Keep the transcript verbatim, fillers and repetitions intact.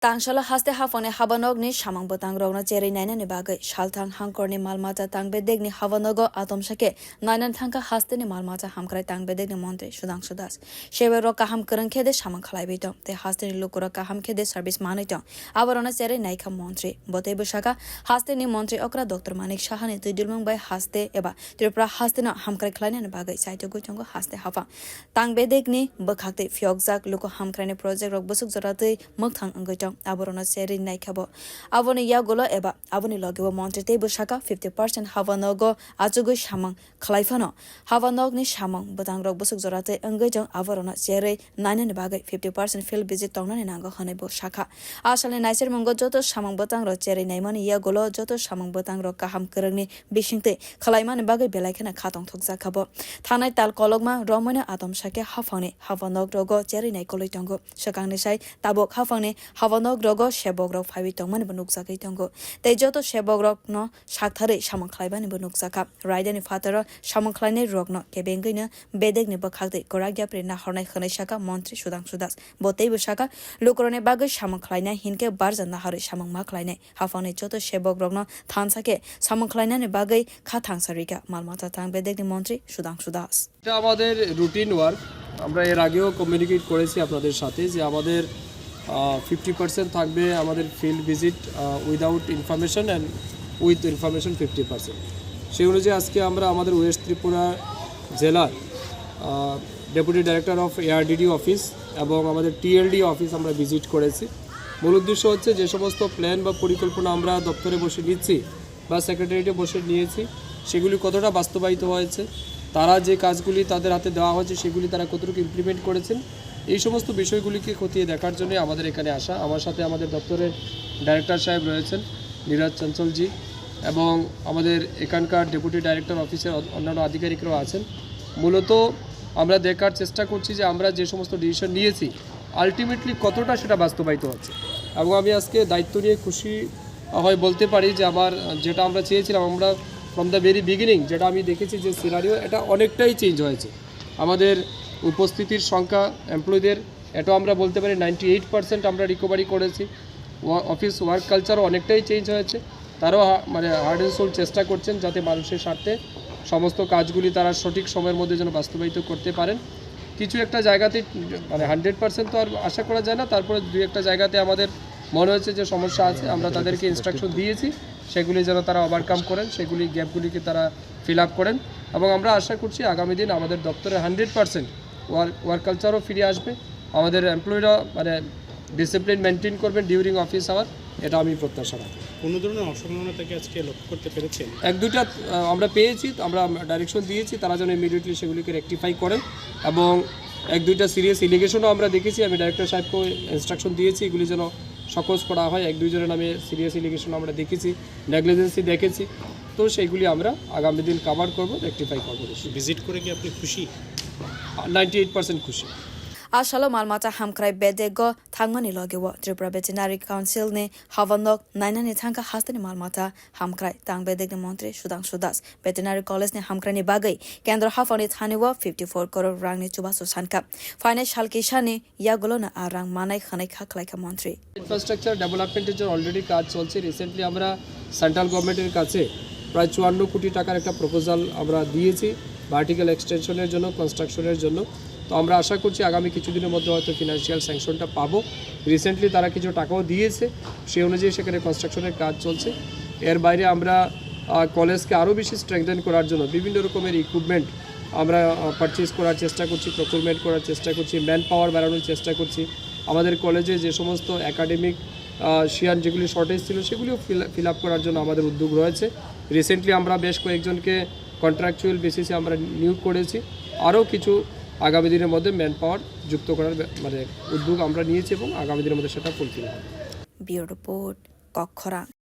Tangsalo haste haphangni habanokni samung bwtangrokno cherwi nainani bagwi salthang hangkorni malmata tangbedekni habanogo atomsa khe nainani thangkha hasteni malmata hamkrai tangbedekni montri Sudhangshu Das. Sebakrok kaham kwrwng khe de samung khlaiwi tong tei hasteni lukurok kaham khe de service manwi tong, aborokno cherwi naikha montri. Bo teibo sakha, hasteni montri okra Doctor Manik Sahani twi dilmung bai haste eba Tripura hasteno hamkrai khlainani bagwi chaitugwi tongo haste haphang. Tangbedekni bwkhaktwi phiyokjak luku hamkraini projectrok bwswk jora twi mwkthang wngwi tong, aborokno cherwi naikha bo. Aboni yagulo eba aboni logeo montri teibo sakha, fifty percent habanogo achugwi samung khlai phano, habanokni samung bwtangrok bwswk jora twi wngwi tong, aborokno cherwi nainani bagwi fifty percent field visit tongnani nango hwnwi bo sakha. A salni naichermungo joto samung bwtangrok cherwi naimani yagulo joto samung bwtangrok kaham kwrwngni bisingtwi khlaimani bagwi belai kheno kha tongthokjak kha bo. Thangnai tal kolokma romwino atomsa khe haphangni habanokrogo cherwi naikolwi tongo. Swkangni sai tabuk haphangni habanokrogo sebokrok phaiwi tongmani bo nukjagwi tongo. Tei joto sebokrokno saktharwi samung khlaimani bo nukjakha. Raidani phataro samung khlainai rokno kebengwino bedekni bwkhaktwi kwrak yapri nahornai hwnwi sakha montri Sudhangshu Das. Bo teibo sakha, lukurokni bagwi samung khlainai hinkhe barja naharwi samung ma khlainai. Haphangni joto sebokrokno thansa khe samung khlainani bagwi kha thangsa rikha, malmata tangbedekni montri Sudhangshu Das. এটা আমাদের routine work. আমরা এর আগেও কমিউনিকেট করেছি আপনাদের সাথে যে আমাদের ফিফটি পার্সেন্ট থাকবে আমাদের field visit without information and with information fifty percent. সেই অনুযায়ী আজকে আমরা আমাদের ওয়েস্ট ত্রিপুরা জেলার deputy director of ARDD office এবং আমাদের টিএলডি অফিস আমরা ভিজিট করেছি। মূল উদ্দেশ্য হচ্ছে যে সমস্ত প্ল্যান বা পরিকল্পনা আমরা দপ্তরে বসে নিচ্ছি বা সেক্রেটারিয়েটে বসে নিয়েছি, সেগুলি কতটা বাস্তবায়িত হয়েছে, তারা যে কাজগুলি তাদের হাতে দেওয়া হয়েছে সেগুলি তারা কতটুকু ইমপ্লিমেন্ট করেছেন, এই সমস্ত বিষয়গুলিকে খতিয়ে দেখার জন্য আমাদের এখানে আসা। আমার সাথে আমাদের দপ্তরের ডাইরেক্টর সাহেব রয়েছেন, নীরজ চঞ্চলজি, এবং আমাদের এখানকার ডেপুটি ডাইরেক্টর অফিসের অ-, অন্যান্য আধিকারিকরাও আছেন। মূলত আমরা দেখার চেষ্টা করছি যে আমরা যে সমস্ত ডিসিশন নিয়েছি, আলটিমেটলি কতটা সেটা বাস্তবায়িত হচ্ছে। এবং আমি আজকে দায়িত্ব নিয়ে খুশি হয় বলতে পারি যে আমার, যেটা আমরা চেয়েছিলাম, আমরা ফ্রম দ্য ভেরি বিগিনিং যেটা আমি দেখেছি যে সিনারিও, এটা অনেকটাই চেঞ্জ হয়েছে। আমাদের উপস্থিতির সংখ্যা, এমপ্লয়ীদের, এটাও আমরা বলতে পারি নাইনটি এইট পার্সেন্ট আমরা রিকভারি করেছি। ওয়া-, অফিস ওয়ার্ক কালচারও অনেকটাই চেঞ্জ হয়েছে। তারাও হা-, মানে হার্ট অ্যান্ড সোল চেষ্টা করছেন যাতে মানুষের স্বার্থে সমস্ত কাজগুলি তারা সঠিক সময়ের মধ্যে যেন বাস্তবায়িত করতে পারেন। কিছু একটা জায়গাতে, মানে হান্ড্রেড পার্সেন্ট তো আর আশা করা যায় না, তারপরে দুই একটা জায়গাতে আমাদের মনে হয়েছে যে সমস্যা আছে, আমরা তাদেরকে ইনস্ট্রাকশন দিয়েছি সেগুলি যেন তারা ওভারকাম করেন, সেগুলি গ্যাপগুলিকে তারা ফিল আপ করেন। এবং আমরা আশা করছি আগামী দিন আমাদের দপ্তরে হান্ড্রেড পার্সেন্ট ওয়ার্ক ওয়ার্ক কালচারও ফিরে আসবে, আমাদের এমপ্লয়িরা মানে ডিসিপ্লিন মেনটেন করবেন ডিউরিং অফিস আওয়ার, এটা আমি প্রত্যাশা রাখি। কোনো ধরনের অসংলগ্নতা কি আজকে লক্ষ্য করতে পেরেছেন? এক দুইটা আহ, আমরা পেয়েছি, আমরা ডাইরেকশন দিয়েছি তারা যেন ইমিডিয়েটলি সেগুলিকে রেকটিফাই করেন। এবং এক দুইটা সিরিয়াস এলিগেশনও আমরা দেখেছি, আমি ডাইরেক্টর সাহেবকে ইনস্ট্রাকশন দিয়েছি এগুলি যেন সকোজ করা হয়। এক দুইজনের নামে সিরিয়াস এলিগেশন আমরা দেখেছি, নেগলিজেন্সি দেখেছি, তো সেইগুলি আমরা আগামী দিন কভার করব, রেকটিফাই করব। ভিজিট করে কি আপনি খুশি? নাইনটি এইট পার্সেন্ট খুশি। A salo malmata hamkrai bedego thangmani logeo Tripura Veterinary Council ni habanok nainani thangkha hasteni malmata hamkrai tang bedekni montri Sudhangshu Das. Veterinary College ni hamkraini bagwi kendro haphangni thanio fifty four koror rangni chubachu sankha. Phainai sal kisani yagulono a rang manai hwnwi kha khlaikha montri. Infrastructure ডেভেলপমেন্টের জন্য অলরেডি কাজ চলছে। রিসেন্টলি আমরা সেন্ট্রাল গভর্নমেন্টের কাছে প্রায় চুয়ান্ন কোটি টাকার একটা প্রপোজাল আমরা দিয়েছি ভার্টিক্যাল এক্সটেনশনের জন্য, কনস্ট্রাকশনের জন্য। তো আমরা আশা করছি আগামী কিছুদিনের মধ্যে হয়তো ফিনান্সিয়াল স্যাংশনটা পাবো। রিসেন্টলি তারা কিছু টাকাও দিয়েছে, সেই অনুযায়ী সেখানে কনস্ট্রাকশনের কাজ চলছে। এর বাইরে আমরা আহ, কলেজকে আরও বেশি স্ট্রেংথেন করার জন্য বিভিন্ন রকমের ইকুইপমেন্ট আমরা পারচেজ করার চেষ্টা করছি, প্রকিউরমেন্ট করার চেষ্টা করছি, ম্যান পাওয়ার বাড়ানোর চেষ্টা করছি। আমাদের কলেজে যে সমস্ত একাডেমিক শিয়ান যেগুলি শর্টেজ ছিল, সেগুলিও ফিল আপ করার জন্য আমাদের উদ্যোগ রয়েছে। রিসেন্টলি আমরা বেশ কয়েকজনকে কন্ট্রাকচুয়াল বেসিসে আমরা নিয়োগ করেছি। আরও কিছু আগামী দিনের মধ্যে ম্যান পাওয়ার যুক্ত করার ব্য- মানে উদ্যোগ আমরা নিয়েছি এবং আগামী দিনের মধ্যে সেটা ফুলফিল হবে। Bureau Report, Kokkhorang.